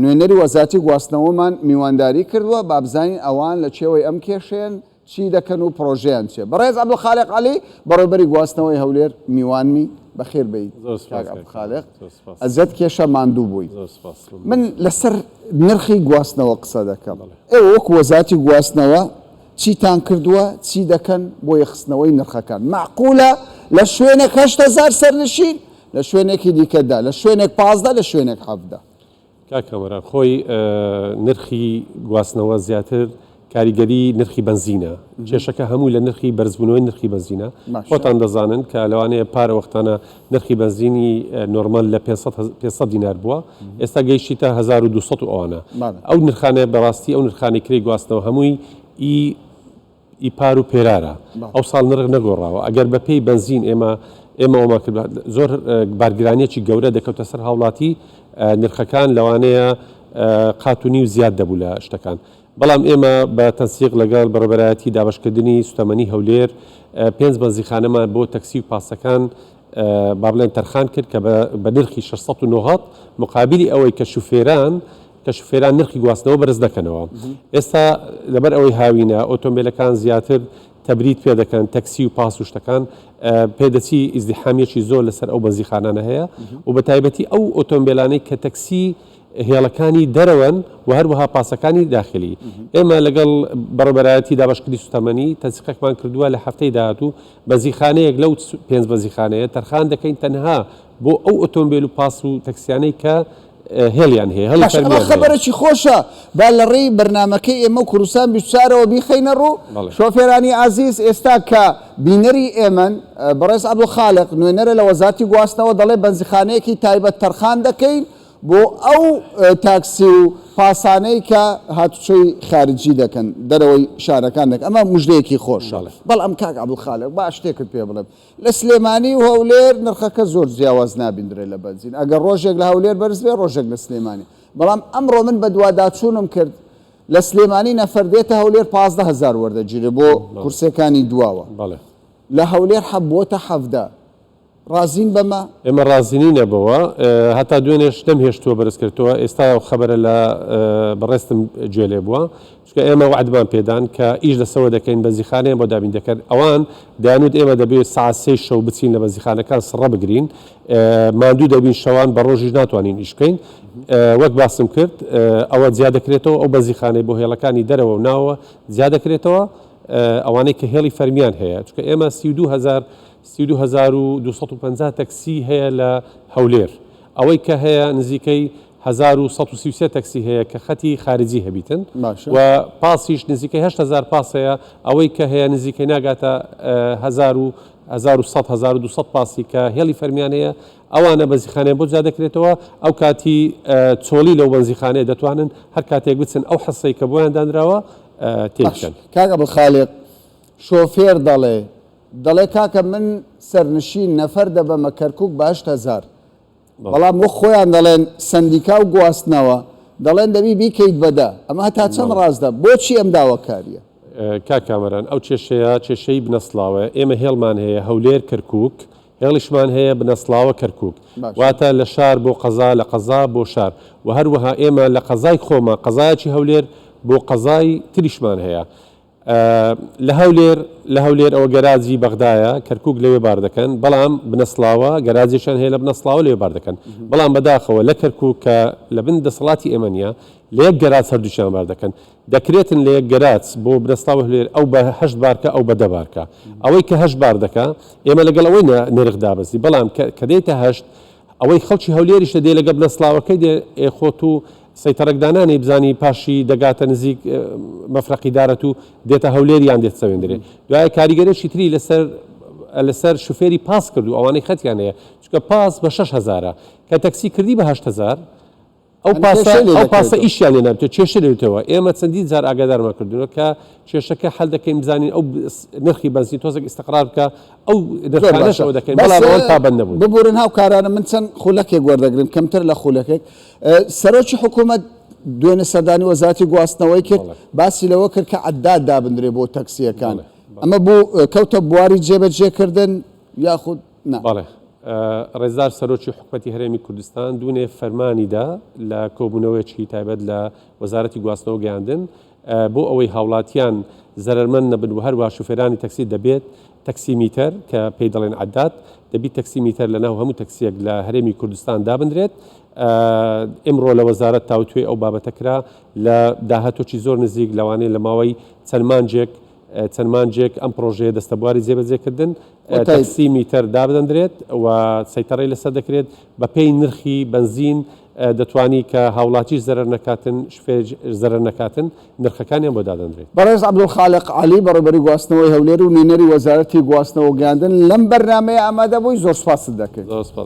نوێنەری وەزارەتی گواستنەوەمان میوانداری کردووە، با بزانین ئەوان لە چێوەی ئەم کێشەیەن چی دەکەن و پڕۆژەیان چیە. بەڕێز عەبدولخالق عەلی، بەڕێوەبەری گواستنەوەی هەولێر میوانمی، بەخێر بێی کاک عەبدولخالق. ئەزیەت کێشا ماندوو بووی. من لەسەر نرخی گواستنەوە قسە دەکەم. ئێوە وەکو وەزارەتی گواستنەوە چیتان کردووە، چی دەکەن بۆ یەکخستنەوەی نرخەکان؟ مەعقولە لە شوێنێک 8000 سەرنشین، لە شوێنێکی دیکە دە، لە شوێنێک 15، لە شوێنێک 17. کاک کامەران خۆی نرخی گواستنەوە زیاتر کاریگەری نرخی بەنزینە، کێشەکە هەموو لە نرخی بەرزبوونەوەی نرخی بەنزینە. خۆتان دەزانن کە لەوانەیە پارە وەختانە نرخی بەنزینی نۆرمال لە 500 دینار بووە، ئێستا گەیشتیتە 1200 و ئەوانە. ئەو نرخانە بەڕاستی ئەو نرخانەی کرێی گواستنەوە هەمووی ئی ئی پار و پێرارە. ئەوساڵ نرخ نەگۆڕاوە. ئەگەر بە پێی بەنزین ئێمە ئێمە ئەومان کرد زۆر بارگرانیەکی گەورە دەکەوتە سەر هاوڵاتی، نرخەکان لەوانەیە قات و نیو زیاد دەبوو لە شتەکان. بەڵام ئێمە بە تەنسیق لەگەڵ بەڕێوەبەرایەتی دابەشکردنی سوتەمەنی هەولێر پێنج بەنزیخانەمان بۆ تەکسی و پاسەکان با بڵێن تەرخان کرد کە بە نرخی 690 مقابلی ئەوەی کە شوفێران کە شوفێران نرخی گواستنەوە بەرز نەکەنەوە. ئێستا لەبەر ئەوەی هاوینە ئۆتۆمبیلەکان زیاتر تەبرید پێ دەکەن، تەکسی و پاس و شتەکان پێدەچی ئیزدیحامیەکی زۆر لەسەر ئەو بەنزیخانانە هەیە و بە تایبەتی ئەو ئۆتۆمبیلانەی کە تەکسی هێڵەکانی دەرەوەن و هەروەها پاسەکانی داخلی. ئێمە لەگەڵ بەڕێوەبەرایەتی دابەشکردنی سوتەمەنی تەنسیقێکمان کردووە لە هەفتەی داهاتوو بەنزیخانەیەک لەو پێنج بەنزیخانەیە تەرخان دەکەین تەنها بۆ ئەو ئۆتۆمبێل و پاس و تەکسیانەی کە هێڵیان هەیە، هێڵی باشە ئەمە فەرمیان هەیە. خەبەرێکی خۆشە با لە ڕێی بەرنامەکەی ئێمە و کوردستان 24ەوە بیخەینە ڕوو. بەڵێ. شۆفێرانی ئازیز ئێستا کە بینەری ئێمەن، بەڕێز عەبدولخالق نوێنەرە لە وەزارەتی گواستنەوە دەڵێ بەنزیخانەیەکی تایبەت تەرخان دەکەین بۆ ئەو تاکسی و پاسانەی کە هاتوچۆی خارجی دەکەن، دەرەوەی شارەکان دەکەن، ئەمە مژدەیەکی خۆشە. بەڵێ. بەڵام کاک عەبدولخالق با شتێکت پێ بڵێم، لە سلێمانی و هەولێر نرخەکە زۆر جیاواز نابیندرێت لە بەنزین، ئەگەر ڕۆژێک لە هەولێر بەرز بێت ڕۆژێک لە سلێمانی، بەڵام ئەمڕۆ من بەدواداچوونم کرد لە سلێمانی نەفەر دێتە هەولێر 15 هەزار وەردەگیرێت بۆ کورسیەکانی دواوە، لە هەولێر بۆتە 17. ڕازین بەمە؟ ئێمە ڕازینینە بەوە، هەتا دوێنێش نەمهێشتووە بەرزکردتەوە، ئێستا ئەو خەبەرە لە بەڕێزتم گوێ لێ بووە، چونکە ئێمە وەعدمان پێدان کە ئیش لەسەوە دەکەین، بەنزیخانەیان بۆ دابین دەکەن، ئەوان دەیانوت ئێمە دەبێ سەعات سێی شەو بچین لە بەنزیخانەکان سڕە بگرین، ماندوو دەبین شەوان بە ڕۆژیش ناتوانین ئیش بکەین، وەک باسم کرد ئەوە جیا دەکرێتەوە، ئەو بەنزیخانەی بۆ هێڵەکانی دەرەوە و ناوەوە جیا دەکرێتەوە، ئەوانەی کە هێڵی فەرمیان هەیە، چونکە ئێمە 32 هەزار 32250 تەکسی هەیە لە هەولێر، ئەوەی کە هەیە نزیکەی 1133 تەکسی هەیە کە خەتی خارجی هەبیتن و پاسیش نزیکەی 8000 پاس هەیە، ئەوەی کە هەیە نزیکەی ناگاتە هەزار و 1100 1200 پاسی کە هێڵی فەرمیان هەیە، ئەوانە بەنزیخانەیان بۆ جیا دەکرێتەوە، ئەو کاتی چۆڵی لەو بەنزیخانەیە دەتوانن هەر کاتێک بچن ئەو حەسەی کە بۆیان دانراوە تێی بکەن. کاک عەبدولخالق شۆفێر دەڵێ دەڵێ کاکە من سەرنشین نەفەر دەبەمە کەرکوک بە 8000، بەڵام وەک خۆیان دەڵێن سەندیکا و گواستنەوە دەڵێن دەبی بیکەیت بە دە، ئەمە هەتا چەند ڕاستە؟ بۆچی ئەم داواکارییە؟ کاک کامەران ئەو کێشەیە کێشەی بنەسڵاوەیە، ئێمە هێڵمان هەیە هەولێر کەرکوک، هێڵیشمان هەیە بنەسڵاوە کەرکوک، واتە لە شار بۆ قەزا لە قەزا بۆ شار و هەروەها ئێمە لە قەزای خۆمان قەزایەکی هەولێر بۆ قەزای تریشمان هەیە. لە هەولێر لە هەولێر ئەوە گەراجی بەغدایە، کەرکوک لەوێ بار دەکەن، بەڵام بنەسڵاوە گەراجێکیان هەیە لە بنەسڵاوە لەوێ بار دەکەن، بەڵام بەداخەوە لە کەرکوک کە لە بن دەسەڵاتی ئێمە نییە لە یەک گەراج هەردووکیان بار دەکەن، دەکرێتن لە یەک گەراج بۆ بنەسڵاوە هەولێر ئەو بە هەشت بارکە ئەو بە دە بارکە، ئەوەی کە هەشت بار دەکا ئێمە لەگەڵ ئەوەی نرخ دابەزی، بەڵام کە دێتە هەشت ئەوەی خەڵکی هەولێریش دێ لەگەڵ بنەسڵاوەکەی دێ ئێ خۆ تو سەیتەڕەک دانانێی بزانی پاشی دەگاتە نزیک مەفرەقی دارەت و دێتە هەولێر یان دێت سەوێندرێ دوایە کاریگەرێکی تری لەسەر لەسەر شوفێری پاس کرد و ئەوانەی خەتیان هەیە چونکە پاس بە 6000ە کە تەکسی کردی بە 8000 ئەو پاسە ئەو پاسە ئیشیان لێ نابێتەوە کێشە لێتەوە ئێمە چەندین جار ئاگادارمان کردوونە کە کێشەکە حل دەکەین بزانین ئەو نرخی بەنزین تۆزێک ئیستقرار بکە ئەو نرخانەشەوە دەکەین بەڵام ئەوان پابەند نەبوون. ببورن هاوکارانم من چەند خولەکێک وەردەگرم کەمتر لە خولەکێک سەرۆکی حکوومەت دوێنێ سەردانی وەزارەتی گواستنەوەی کرد باسی لەوە کرد کە عەداد دابندرێ بۆ تەکسییەکان ئەمە بوو کەوتە بواری جێبەجێکردن یاخود نا؟ بەڵێ. ڕێزدار سەرۆکی حکومەتی هەرێمی کوردستان دوونێ فەرمانی دا لە کۆبوونەوەیەکی تایبەت لە وەزارەتی گواستنەوە گەیاندن بۆ ئەوەی هاوڵاتیان زەرەرمەند نەبن و هەروەها شوفێرانی تەکسی دەبێت تەکسی میتەر کە پێی دەڵێن عەداد دەبی تەکسی میتەر لەناو هەموو تەکسیەک لە هەرێمی کوردستان دابنرێت ئمڕۆ لە وەزارەت تاوتوێی ئەو بابەتە کرا لە داهاتووی زۆر نزیک لەوانەیە لە ماوەی چەند مانجێک چەند مانجێک ئەم پڕۆژەیە دەستەبواری جێبەجێکردن تەکسی میتەر دابدەندرێت و سەیتەڕەی لەسەر دەکرێت بەپێی نرخی بەنزین دەتوانی کە هاوڵاتیش زەرەر نەکاتن شوفێریش زەرەر نەکاتن نرخەکانیان بۆ دادەندرێت. بەڕێز عەبدولخالق عەلی بەڕێوبەری گواستنەوەی هەولێر و نوێنەری وەزارەتی گواستنەوە و گەیاندن لەم بەرنامەیە ئامادە بووی زۆر سوپاست دەکەین. زۆر سوپاس.